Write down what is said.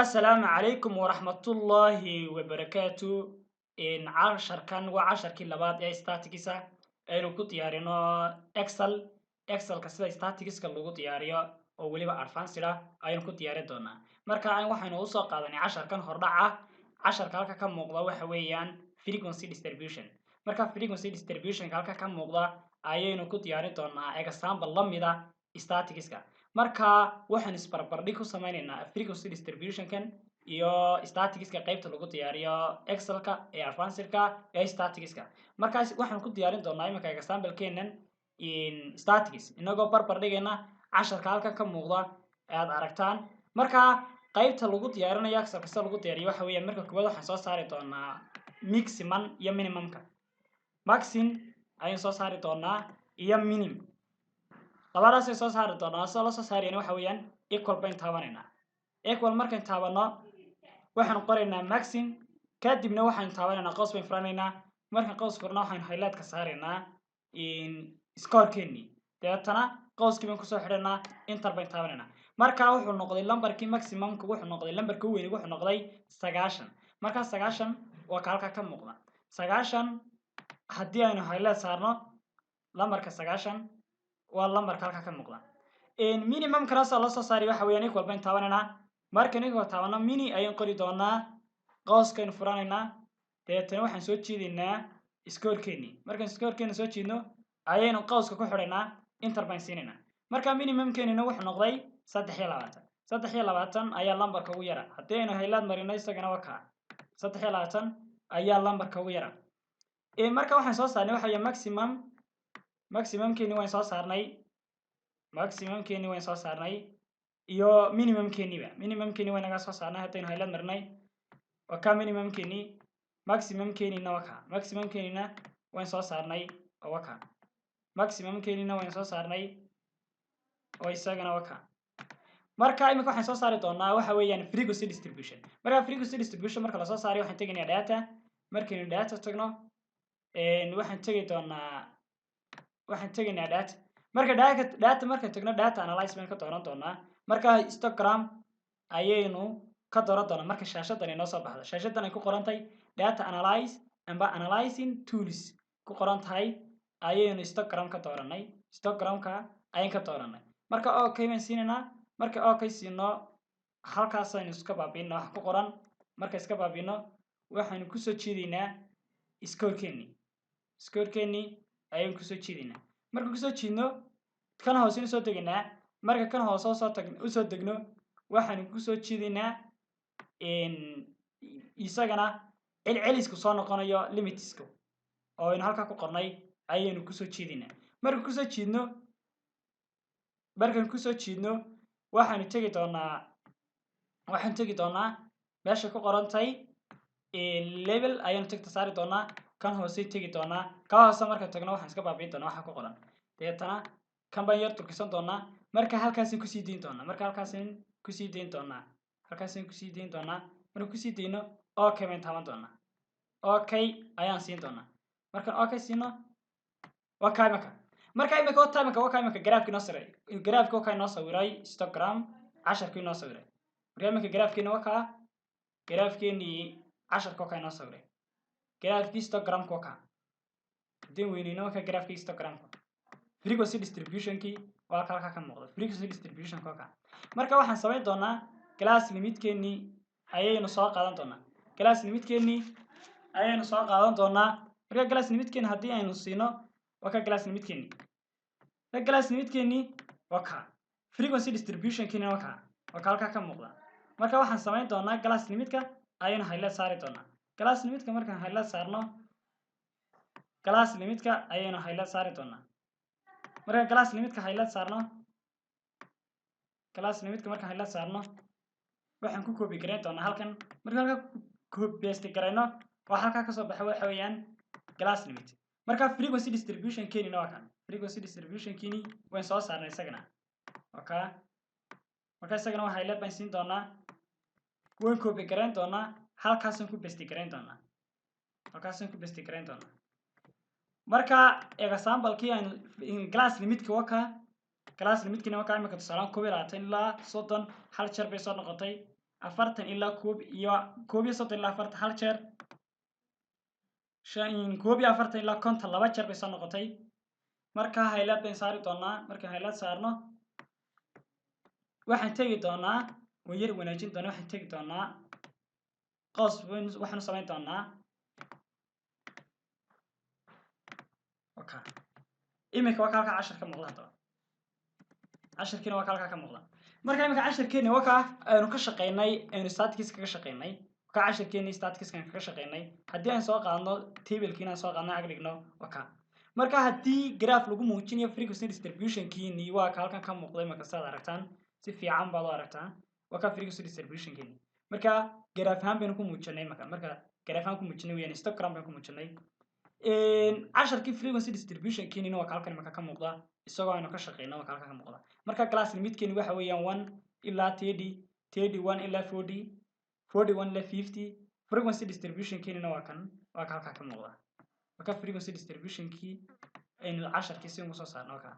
Asalaamu calaykum waraxmatullaahi wabarakaatu. Casharkan waa casharkii labaad ee statistics aynu ku diyaarino Excel. Excelka sida statisticska lagu diyaariyo oo weliba advanced ah ayaynu ku diyaarin doonaa. Marka waxaynu usoo qaadanay casharkan hordhaca. Casharka halka ka muuqda waxa weeyaan frequency distribution. Marka frequency distributionka halka ka muuqda ayaynu ku diyaarin doonaa example lamida statisticska. Marka waxaan isbarbardhig ku sameynaynaa frequency distributionkan iyo statisticska qaybta lagu diyaariyo Excelka ee advancedka ee statisticska. Markaas waxaan ku diyaarin doonaa iminka example-keenan statistics, inagoo barbar dhigayna casharka halkan ka muuqda aad aragtaan. Marka qaybta lagu diyaarinayo Excelka sida lagu diyaariyo waxa weeyaan, marka koowaad waxaan soo saari doonaa maximum iyo minimumka. Maximum ayaan soo saari doonaa iyo minimum, labadaasay soo saari doonaa. Sida loo soo saarayana waxa weeyaan equal bayn taabanaynaa. Equal markayn taabano, waxaan qoraynaa maximum, kadibna waxaan taabanaynaa qows bayn furanaynaa. Markaan qows furna, waxaan highlight ka saaraynaa scorekeenii, dabeetana qowskii bayn kusoo xidhaynaa, enter bayn taabanaynaa. Marka wuxuu noqday lambarkii maximumka, wuxuu noqday lambarka weyni, wuxuu noqday 90. Markaa 90 waa ka halkaa ka muuqda. 90 haddii aynu highlight saarno, lambarka 90 waa lambarka halkaa ka muuqda. Minimumkana soo loo soo saariy waxa weeyaan equal bayn taabanaynaa. Markaan equal taabano, min ayaan qori doonaa, qowskaynu furanaynaa, dabeetana waxaan soo jiidaynaa scorekeenii. Markaan scorekeeni soo jiidno, ayaynu qowska ku xidhaynaa, enter baan siinaynaa. Marka minimumkeenina wuxuu noqday 23. 23 ayaa lambarka ugu yara. Haddii aynu highlight marino, isagana waa kaa, 23 ayaa lambarka ugu yara. Marka waxaan soo saarnay waxa weeye maximum. Maximumkeeni waan soo saarnay, maximumkeeni waan soo saarnay iyo minimumkeeniba. Minimumkeeni waa naga soo saarnay. Haddaynu highlight marnay, waa ka minimumkeeni. Maximumkeenina waa ka, maximumkeenina waan soo saarnay oo waa ka. Maximumkeenina waan soo saarnay oo isagana waa ka. Marka imika waxaan soo saari doonaa waxa weeyaan frequency distribution. Marka frequency distribution marka lasoo saarayo, waxaan tegaynaa data. Markaynu data tagno, waxaan tegi doonaa, waxaan tegaynaa data. Marka data markaan tagno, data analyze baynu ka dooran doonaa. Marka histogram ayaynu ka dooran doonaa. Marka shaashadan inoo soo baxdo, shaashadan ay ku qoran tahay data analyze amba analyzing tools ku qoran tahay, ayaynu histogram ka dooranay. Histogramka ayaan ka dooranay. Marka okay baan siinaynaa. Marka okay siino, halkaasaynu iska baabiino wax ku qoran. Marka iska baabiino, waxaynu kusoo jiidaynaa scorekeeni. Scorekeeni ayaynu kusoo jiidaynaa. Marka kusoo jiidno, kan hoose usoo degaynaa. Marka kan hoose usoo tag usoo degno, waxaynu kusoo jiidaynaa isagana celcelisku soo noqonayo limitska oo aynu halkaa ku qornay ayaynu kusoo jiidaynaa. Marka kusoo jiidno, markaan kusoo jiidno, waxaanu tegi doonaa, waxaan tegi doonaa meesha ku qorantahay label ayaanu tagta saari doonaa. Kan hoose tegi doonaa. Ka hoose markaan tagno, waxaan iska baabiin doonaa waxa ku qoran. Deetana kan baan yar durkisan doonaa. Marka halkaasaan kusii dayn doonaa. Marka halkaasaan kusii dayn doonaa. Halkaasaan kusii dayn doonaa. Markaan kusii dayno, okay baan taaban doonaa. Okay ayaan siin doonaa. Markaan okay siino, waa kaa imaka. Marka imika waa imika, waa kaa imika garaafkii noo sawiray. Garaafkii waa kaa inoo sawiray histogram casharkii inoo sawiray. Marka imika garaafkiina waa kaa, garaafkeenii casharka waa kaa inoo sawiray. Garaafkii histogramka waa kaa. Haddii weyneyno, waa kaa garaafkii histogramka. Frequency distributionkii waa halka ka muuqda. Frequency distributionka waa kaa. Marka waxaan samayn doonaa class limitkeenii ayaynu soo qaadan doonaa. Class limitkeenii ayaynu soo qaadan doonaa. Marka class limitkeeni haddii aynu siino, waa ka class limitkeenii. Marka class limitkeenii waa ka, frequency distributionkiina waa ka, waa ka halkaa ka muuqda. Marka waxaan samayn doonaa class limitka ayaynu highlight saari doonaa. Class limitka markaan highlight saarno, class limitka ayaynu highlight saari doonaa. Markaan class limitka highlight saarno, class limitka markaan highlight saarno, waxaan ku copy garayn doonaa halkan. Markaan halkan copy paste garayno, waxa halkaa kasoo baxa waxa weeyaan class limit. Marka frequency distribution keenina waa kan. Frequency distribution keeni wayn soo saarnay, isagana waa kaa. Marka isagana waa highlight baan siin doonaa, wayn copy garayn doonaa, halkaasaan ku paste garayn doonaa. Halkaasaan ku paste garayn doonaa. Marka example-kii aynu class limitka waa kaa. Class limitkina waa kaa. Imika tusaalaan 21 ilaa 30 hal jeer bay soo noqotay. 40 ilaa 31 ilaa 40 hal jeer, 41 ilaa 50 laba jeer bay soo noqotay. Marka highlight bayn saari doonaa. Markaan highlight saarno, waxaan tegi doonaa, waan yar wanaajin doonaa. Waxaan tegi doonaa qoos, waxaanu samayn doonaa. Okay, iminka waa ka halkaa cashar ka muuqda. Haddaba cashirkiina waa ka halkaa ka muuqda. Marka iminka cashirkeeni waa kaa aynu ka shaqaynay, aynu statistics kaga shaqaynay. Ka cashirkeeni statisticskan kaga shaqaynay. Haddii aan soo qaadno tablekiina, aan soo qaadno, ag dhigno, waa kaa. Marka haddii graph lagu muujinayo frequency distributionkiini, waa ka halkan ka muuqday. Marka saad aragtaan, si fiican baad u aragtaa, waa ka frequency distributionkiini. Marka graph ahaan baynu ku muujinay. Marka graph ahaan ku muujinay weyaan, histogram baynu ku muujinay casharkii frequency distributionkiinina. Waa ka halkan marka ka muuqda, isagoo aynu ka shaqeyno, waa ka halkan ka muuqda. Marka class limitkeeni waxa weeyaan 1 ilaa 30, 31 ilaa 40, 41 ilaa 50. Frequency distributionkiinina waa kan, waa ka halkaa ka muuqda. Marka frequency distributionkii aynu casharkii si ugu soo saarno, waa kaa.